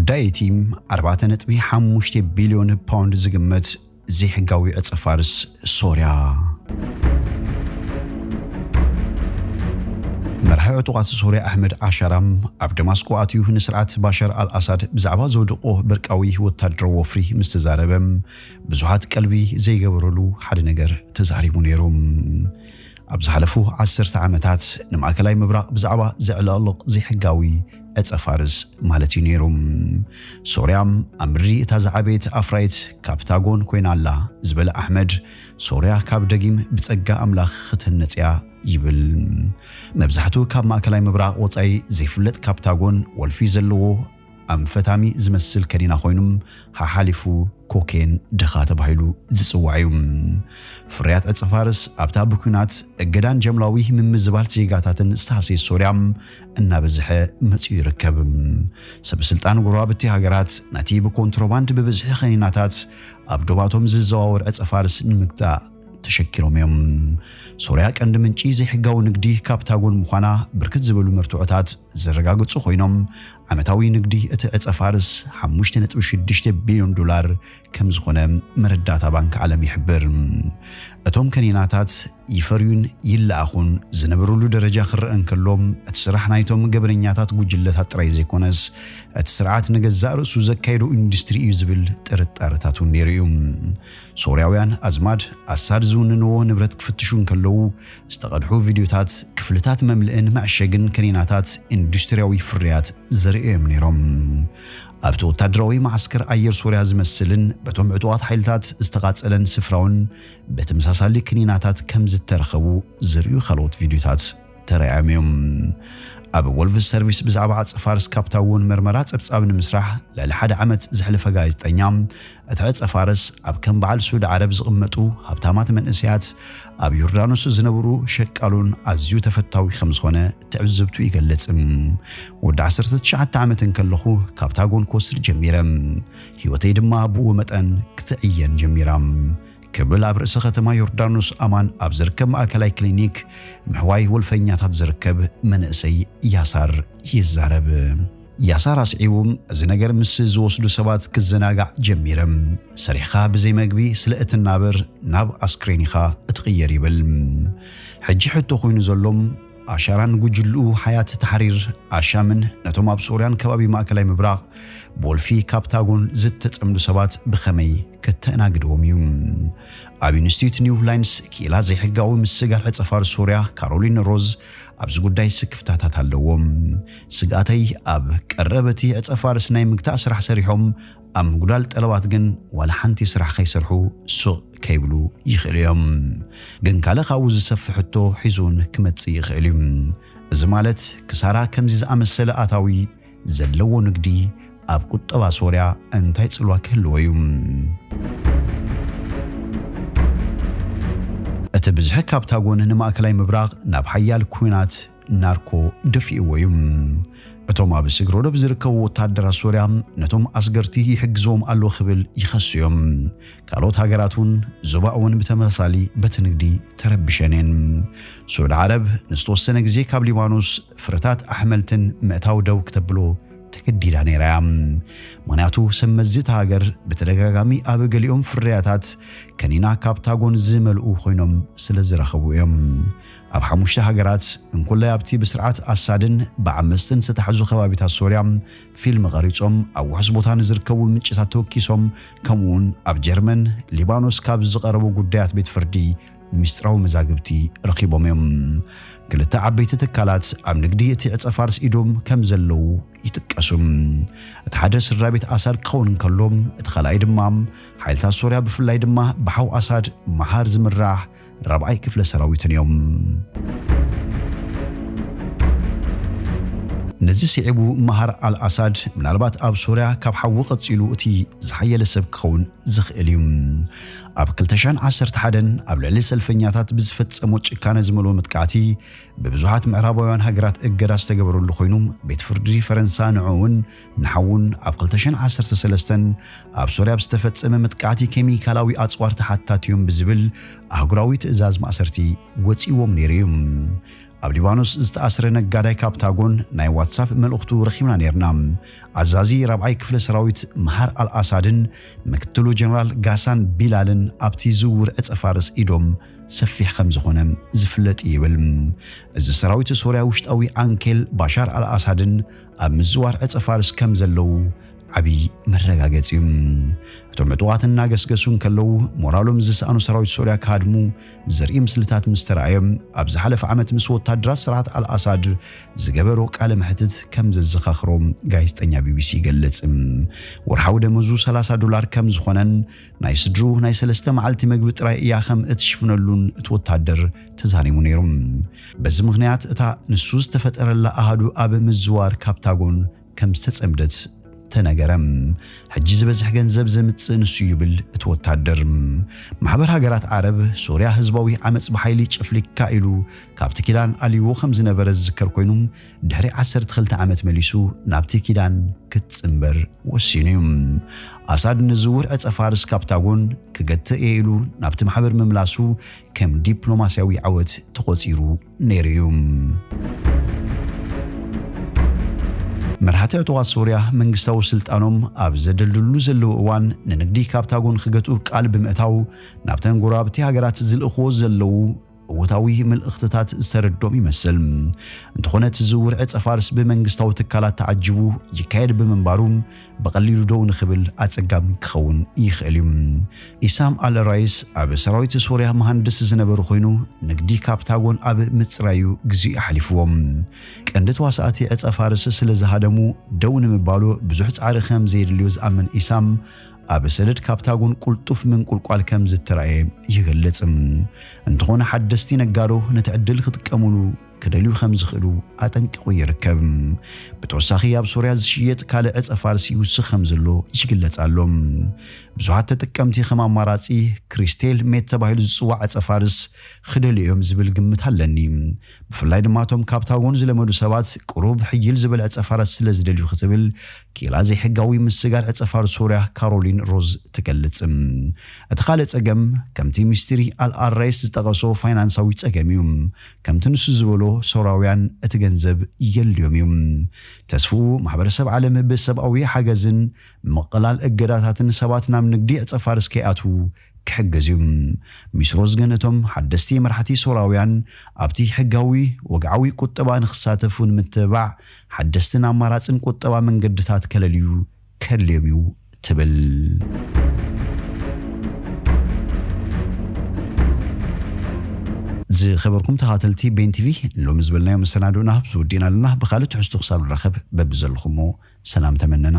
ዳይቲ ኣርባዕተ ነጥቢ ሓሙሽተ ቢልዮን ፓውንድ ዝግመት ዘይሕጋዊ ዕጸ ፋርስ ሶርያ። መራሒ ዕጡቓት ሶርያ ኣሕመድ ኣሻራም ኣብ ደማስቆ ኣትዩ ንስርዓት ባሻር ኣልኣሳድ ብዛዕባ ዘውድቆ በርቃዊ ወታደራዊ ወፍሪ ምስ ተዛረበ፣ ብዙሓት ቀልቢ ዘይገበረሉ ሓደ ነገር ተዛሪቡ ነይሩ። ኣብ ዝሓለፉ ዓሰርተ ዓመታት ንማእከላይ ምብራቕ ብዛዕባ ዘዕለቕልቕ ዘይሕጋዊ ዕጸ ፋርስ ማለት እዩ ነይሩ። ሶርያ ኣብ ምድሪ እታ ዝዓበየት ኣፍራይት ካፕታጎን ኮይና ኣላ ዝበለ ኣሕመድ፣ ሶርያ ካብ ደጊም ብጸጋ ኣምላኽ ክትህነጽ እያ ይብል። መብዛሕትኡ ካብ ማእከላይ ምብራቕ ወጻኢ ዘይፍለጥ ካፕታጎን ወልፊ ዘለዎ ኣምፈታሚ ዝመስል ከኒና ኮይኑ፣ ሓሓሊፉ ኮኬን ድኻ ተባሂሉ ዝጽዋዕ እዩ። ፍርያት ዕጸ ፋርስ ኣብታ ብኲናት እገዳን ጀምላዊ ምምዝባል ዜጋታትን ዝተሃሰየት ሶርያ እናበዝሐ መጺኡ ይርከብ። ሰበስልጣን ጎረባብቲ ሃገራት ነቲ ብኮንትሮባንድ ብብዝሒ ከኒናታት ኣብ ዶባቶም ዝዘዋወር ዕጸ ፋርስ ንምግታእ ተሸኪሮም እዮም። ሶርያ ቀንዲ ምንጪ ዘይሕጋዊ ንግዲ ካፕታጎን ምዃና ብርክት ዝበሉ መርትዖታት ዘረጋግጹ ኮይኖም፣ ዓመታዊ ንግዲ እቲ ዕጸ ፋርስ ሓሙሽተ ነጥቢ ሽዱሽተ ቢልዮን ዶላር ከም ዝኾነ መረዳእታ ባንክ ዓለም ይሕብር። እቶም ከኒናታት ይፈርዩን ይለኣኹን ዝነበሩሉ ደረጃ ክረአ እንከሎ፣ እቲ ስራሕ ናይቶም ገበነኛታት ጉጅለታት ጥራይ ዘይኮነስ፣ እቲ ስርዓት ንገዛእ ርእሱ ዘካየዶ ኢንዱስትሪ እዩ ዝብል ጥርጣረታት እውን ነይሩ እዩ። ሶርያውያን ኣዝማድ ኣሳድ ዝውንንዎ ንብረት ክፍትሹ እንከለዉ፣ ዝተቐድሑ ቪድዮታት፣ ክፍልታት መምልእን መዐሸግን ከኒናታት ኢንዱስትርያዊ ፍርያት ዘርእዮም ነይሮም። ኣብቲ ወታደራዊ መዓስከር ኣየር ሶርያ ዝመስልን በቶም ዕጡቓት ሓይልታት ዝተቓጸለን ስፍራውን ብተመሳሳሊ ክኒናታት ከም ዝተረኸቡ ዘርእዩ ካልኦት ቪድዮታት ተራእዮም እዮም። ኣብ ወልፍ ሰርቪስ ብዛዕባ ዕጸ ፋርስ ካፕታጎን መርመራ ጸብጻብ ንምስራሕ ልዕሊ ሓደ ዓመት ዘሕለፈ ጋዜጠኛ፣ እቲ ዕጸ ፋርስ ኣብ ከም በዓል ሱድ ዓረብ ዝቕመጡ ሃብታማት መንእሰያት፣ ኣብ ዮርዳኖስ ዝነብሩ ሸቃሉን ኣዝዩ ተፈታዊ ከም ዝኾነ ትዕዝብቱ ይገልጽ። ወዲ ዓሰርተ ትሽዓተ ዓመት እንከለኹ ካፕታጎን ክወስድ ጀሚረ። ህይወተይ ድማ ብኡ መጠን ክትዕየን ጀሚራ። ክብል ኣብ ርእሰ ከተማ ዮርዳኖስ ኣማን ኣብ ዝርከብ ማእከላይ ክሊኒክ ምሕዋይ ወልፈኛታት ዝርከብ መንእሰይ ያሳር ይዛረብ። ያሳር ኣስዒቡ፣ እዚ ነገር ምስ ዝወስዱ ሰባት ክዘናጋዕ ጀሚረ። ሰሪሕኻ ብዘይ መግቢ ስለ እትናበር ናብ ኣስክሬን ኢኻ እትቕየር ይብል። ሕጂ ሕቶ ኮይኑ ዘሎም ኣሻራን ጉጅልኡ ሓያት ታሕሪር ኣሻምን ነቶም ኣብ ሶርያን ከባቢ ማእከላይ ምብራቕ ብወልፊ ካፕታጎን ዝተጸምዱ ሰባት ብኸመይ ከተኣናግድዎም እዩ? ኣብ ኢንስቲትዩት ኒው ላይንስ ክኢላ ዘይሕጋዊ ምስጋር ዕጸ ፋርስ ሶርያ ካሮሊን ሮዝ ኣብዚ ጉዳይ ስክፍታታት ኣለዎም። ስግኣተይ ኣብ ቀረበቲ ዕጸ ፋርስ ናይ ምግታእ ስራሕ ሰሪሖም ኣብ ምጉዳል ጠለባት ግን ዋላ ሓንቲ ስራሕ ከይሰርሑ ሱቕ ከይብሉ ይኽእሉ እዮም። ግን ካልእ ካብኡ ዝሰፍሕ ሕቶ ሒዙ እውን ክመጽእ ይኽእል እዩ። እዚ ማለት ክሳራ ከምዚ ዝኣመሰለ ኣታዊ ዘለዎ ንግዲ ኣብ ቁጠባ ሶርያ እንታይ ጽልዋ ክህልዎ እዩ? እቲ ብዝሒ ካፕታጎን ንማእከላይ ምብራቕ ናብ ሓያል ኲናት ናርኮ ደፊእዎ እዩ። እቶም ኣብ ስግረ ዶብ ዝርከቡ ወታደራት ሶርያ ነቶም ኣስገርቲ ይሕግዝዎም ኣሎ ክብል ይኸሱ እዮም። ካልኦት ሃገራት እውን ዞባ እውን ብተመሳሳሊ በቲ ንግዲ ተረቢሸን እየን። ስዑድ ዓረብ ንዝተወሰነ ግዜ ካብ ሊባኖስ ፍረታት ኣሕመልትን ምእታው ደው ክተብሎ ተገዲዳ ነይራ እያ። ምኽንያቱ ሰብ መዚ እታ ሃገር ብተደጋጋሚ ኣብ ገሊኦም ፍርያታት ከኒና ካፕታጎን ዝመልኡ ኮይኖም ስለ ዝረኸቡ እዮም። ኣብ ሓሙሽተ ሃገራት እንኮላይ ኣብቲ ብስርዓት ኣሳድን ብዓመስትን ዝተታሕዙ ከባቢታት ሶርያ ፊልም ቀሪጾም ኣብ ውሑስ ቦታ ንዝርከቡ ምንጭታት ተወኪሶም፣ ከምኡውን ኣብ ጀርመን ሊባኖስ ካብ ዝቐረቡ ጉዳያት ቤት ፍርዲ ሚስጥራዊ መዛግብቲ ረኺቦም እዮም። ክልተ ዓበይቲ ትካላት ኣብ ንግዲ እቲ ዕጸ ፋርስ ኢዶም ከም ዘለዉ ይጥቀሱ። እቲ ሓደ ስድራ ቤት ኣሳድ ክኸውን እንከሎ፣ እቲ ካልኣይ ድማ ሓይልታት ሶርያ ብፍላይ ድማ ብሓው ኣሳድ መሃር ዝምራሕ ራብዓይ ክፍለ ሰራዊትን እዮም። ነዚ ስዒቡ መሃር ኣልኣሳድ ምናልባት ኣብ ሶርያ ካብ ሓዊ ቀጺሉ እቲ ዝሓየለ ሰብ ክኸውን ዝኽእል እዩ። ኣብ ክልተ ሽሕን ዓሰርተ ሓደን ኣብ ልዕሊ ሰልፈኛታት ብዝፈጸሞ ጭካነ ዝመልኦ መጥቃዕቲ ብብዙሓት ምዕራባውያን ሃገራት እገዳ ዝተገበረሉ ኮይኑ፣ ቤት ፍርዲ ፈረንሳ ንዕኡን ንሓዉን ኣብ ክልተ ሽሕን ዓሰርተ ሰለስተን ኣብ ሶርያ ብዝተፈጸመ መጥቃዕቲ ኬሚካላዊ ኣጽዋር ተሓታቲ እዮም ብዝብል ኣህጉራዊ ትእዛዝ ማእሰርቲ ወጺእዎም ነይሩ እዩ። ኣብ ሊባኖስ ዝተኣስረ ነጋዳይ ካፕታጎን ናይ ዋትሳፕ መልእኽቱ ረኺብና ነይርና። ኣዛዚ ራብዓይ ክፍለ ሰራዊት መሃር ኣልኣሳድን ምክትሉ ጀነራል ጋሳን ቢላልን ኣብቲ ዝውውር ዕጸ ፋርስ ኢዶም ሰፊሕ ከም ዝኾነ ዝፍለጥ እዩ ይብል። እዚ ሰራዊት ሶርያ ውሽጣዊ ዓንኬል ባሻር ኣልኣሳድን ኣብ ምዝዋር ዕጸ ፋርስ ከም ዘለዉ ዓቢ መረጋገጺ እዩ። እቶም ዕጡቓት እናገስገሱ እንከለዉ ሞራሎም ዝሰኣኑ ሰራዊት ሶርያ ክሃድሙ ዘርኢ ምስልታት ምስ ተራእየ፣ ኣብ ዝሓለፈ ዓመት ምስ ወታደራት ስርዓት ኣልኣሳድ ዝገበሮ ቃለ መሕትት ከም ዘዘኻኽሮ ጋዜጠኛ ቢቢሲ ይገልጽ። ወርሓዊ ደመዙ ሰላሳ ዶላር ከም ዝኾነን ናይ ስድሩ ናይ ሰለስተ መዓልቲ መግቢ ጥራይ እያ ከም እትሽፍነሉን እቲ ወታደር ተዛሪቡ ነይሩ። በዚ ምኽንያት እታ ንሱ ዝተፈጠረላ ኣሃዱ ኣብ ምዝዋር ካፕታጎን ከም ዝተጸምደት ተነገረ። ሕጂ ዝበዝሕ ገንዘብ ዘምጽእ ንሱ ይብል እቲ ወታደር። ማሕበር ሃገራት ዓረብ ሶርያ ህዝባዊ ዓመጽ ብሓይሊ ጨፍሊካ ኢሉ ካብቲ ኪዳን ኣልይዎ ከም ዝነበረ ዝዝከር ኮይኑ፣ ድሕሪ ዓሰርተ ክልተ ዓመት መሊሱ ናብቲ ኪዳን ክትጽንበር ወሲኑ እዩ። ኣሳድ ንዝውር ዕጸ ፋርስ ካፕታጎን ክገትእ እየ ኢሉ ናብቲ ማሕበር ምምላሱ ከም ዲፕሎማስያዊ ዓወት ተቖጺሩ ነይሩ እዩ። መራሕቲ ዕጡቓት ሶርያ መንግስታዊ ስልጣኖም ኣብ ዘደልድሉ ዘለዉ እዋን ንንግዲ ካፕታጎን ክገትኡ ቃል ብምእታው ናብተን ጎረባብቲ ሃገራት ዝልእኽዎ ዘለዉ እወታዊ መልእኽትታት ዝተረዶም ይመስል። እንተኾነ እቲ ዝውውር ዕጸ ፋርስ ብመንግስታዊ ትካላት ተዓጂቡ ይካየድ ብምንባሩ ብቐሊሉ ደው ንኽብል ኣጸጋሚ ክኸውን ይኽእል እዩ። ኢሳም ኣል ራይስ ኣብ ሰራዊት ሶርያ መሃንድስ ዝነበሩ ኮይኑ ንግዲ ካፕታጎን ኣብ ምጽራዩ ግዜኡ ኣሕሊፍዎም። ቀንዲ ተዋሳእቲ ዕጸ ፋርስ ስለ ዝሃደሙ ደው ንምባሉ ብዙሕ ጻዕሪ ከም ዘየድልዮ ዝኣምን ኢሳም ኣብ ሰደድ ካፕታጎን ቁልጡፍ ምንቁልቋል ከም ዝተራእየ ይገልጽ። እንተኾነ ሓደስቲ ነጋዶ ነቲ ዕድል ክጥቀሙሉ ክደልዩ ከም ዝኽእሉ ኣጠንቂቑ ይርከብ። ብተወሳኺ ኣብ ሶርያ ዝሽየጥ ካልእ ዕጸ ፋርስ ይውስኽ ከም ዘሎ ይግለጽ ኣሎ። ብዙሓት ተጠቀምቲ ከም ኣማራጺ ክሪስቴል ሜት ተባሂሉ ዝጽዋዕ ዕጸ ፋርስ ክደልዩ እዮም ዝብል ግምት ኣለኒ። ብፍላይ ድማ እቶም ካፕታጎን ዝለመዱ ሰባት ቁሩብ ሕይል ዝበለ ዕጸ ፋርስ ስለ ዝደልዩ ክትብል ክኢላ ዘይሕጋዊ ምስጋር ዕጸ ፋርስ ሶርያ ካሮሊን ሮዝ ትገልጽ። እቲ ካልእ ጸገም ከምቲ ሚኒስትሪ ኣል ኣራይስ ዝጠቐሶ ፋይናንሳዊ ጸገም እዩ። ከምቲ ንሱ ዝበሎ ሶርያውያን እቲ ገንዘብ የልዮም እዩ። ተስፍኡ ማሕበረሰብ ዓለም ብሰብኣዊ ሓገዝን ምቕላል እገዳታትን ሰባት ናብ ንግዲ ዕጸ ፋርስ ከይኣትዉ ክሕግዝ እዩ። ሚስ ሮዝ ግን እቶም ሓደስቲ መራሕቲ ሶርያውያን ኣብቲ ሕጋዊ ወግዓዊ ቁጠባ ንክሳተፉ ንምትብባዕ ሓደስትን ኣማራጽን ቁጠባ መንገድታት ከለልዩ ከድልዮም እዩ ትብል። ዝኸበርኩም ተኻተልቲ ቤን ቲቪ ንሎሚ ዝበልናዮ መሰናዶና ኣብዚ ወዲእና ኣለና። ብኻልእ ትሕዝቶ ክሳብ ንራኸብ በብዘለኹሞ ሰላም ተመነና።